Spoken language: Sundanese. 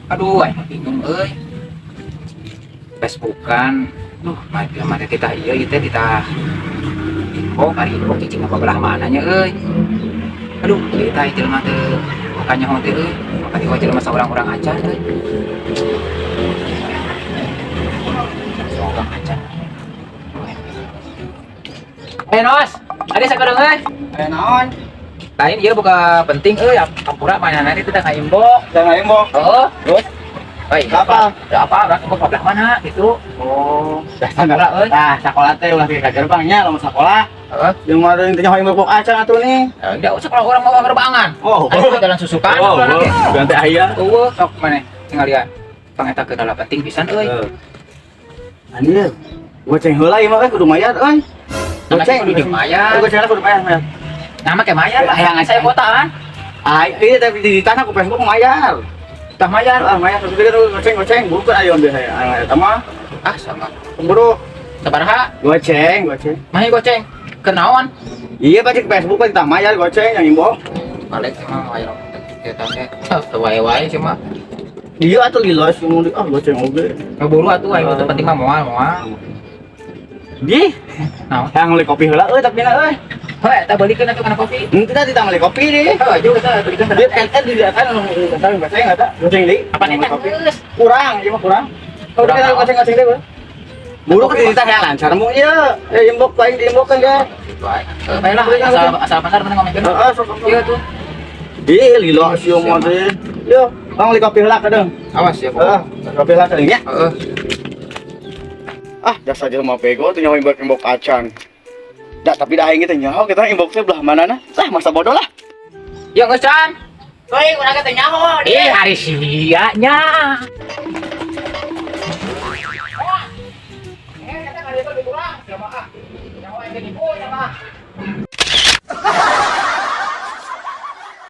Aduh, aing mah bingung euy. Facebookan. Duh, mati mati titah ieu ieu teh titah inbox, ari inbox cicing apa belah mananya euy. Aduh, titah jelema teh bukannya nyaho teh euy. Maka di jelema saurang-urang acan euy. Saurang acan. Eh, Nos, ada sakedeung euy. Aya naon? Lain ieu boga penting euy, ampura manehna teh teh ngainbox. Jangan inbox. Heeh. Terus? Oi, Apa? Ya apa, berarti gua belah mana gitu. Oh, Sakola euy. Tah, sakola teh ulah ka gerbang nya lamun sakola. Heeh. Jeung mah teh nyaho inbox acan atuh nih. Ya udah usah kalau orang mau gerbangan. Oh. Ayo jalan susukan Oh, ulah lagi. ganti aya. Eueuh, sok maneh tinggalian. Pangeta kendala penting pisan euy. Anjir. Goceng heula ieu mah euy kudu mayar euy. Goceng Kudu mayar. Goceng heula kudu mayar, mayar. Nah, make mayar lah, Hayang saya kotaan. Ah, iya tapi di tanah ku Facebook mayar. Tah mayar. Ah, mayar terus dia goceng goceng bukan ayo ambil saya. Ah, eta mah Ah, sama. buru Sabaraha? goceng, goceng. Mahi goceng. Kenaon? Iya pasti Facebook kan ditambah mayar goceng yang inbox. Balik emang wae kita teh. Teu wae-wae cuma. Iya atuh lila sih mau ah goceng oge. Ngeburu atuh aing teu penting mah moal moal. Di, Naon? yang beli kopi heula euy tapi na euy. Heuh, eta beulikeun atuh kana kopi. Henteu tadi tambah beli kopi deh. Heuh, juga teh beulikeun. Dia kan di kan kan goceng eta goceng deui. Apa nih Kopi. geus? Kurang, ieu mah kurang. Kurang Kurang naon? goceng goceng deui. Buru kan di tah lancar mu ieu. Eh inbox lain di inbox kan ge. Heuh, bae lah asal asal pasar mana ngomongkeun. Heeh, sok sok. Iya tuh. Ih, lila sih mah teh. Yo, bang beli kopi heula kadang. Awas ya, Heeh, kopi heula kadang ya. Heeh. Ah, jasa jelema bego tuh nyaho inbox inbox acan. Dah, tapi dah aing teh nyaho kita inboxnya belah mana nah? Lah, masa bodoh lah. Yo geus can. Euy, urang teh nyaho. Eh, hari sia nya.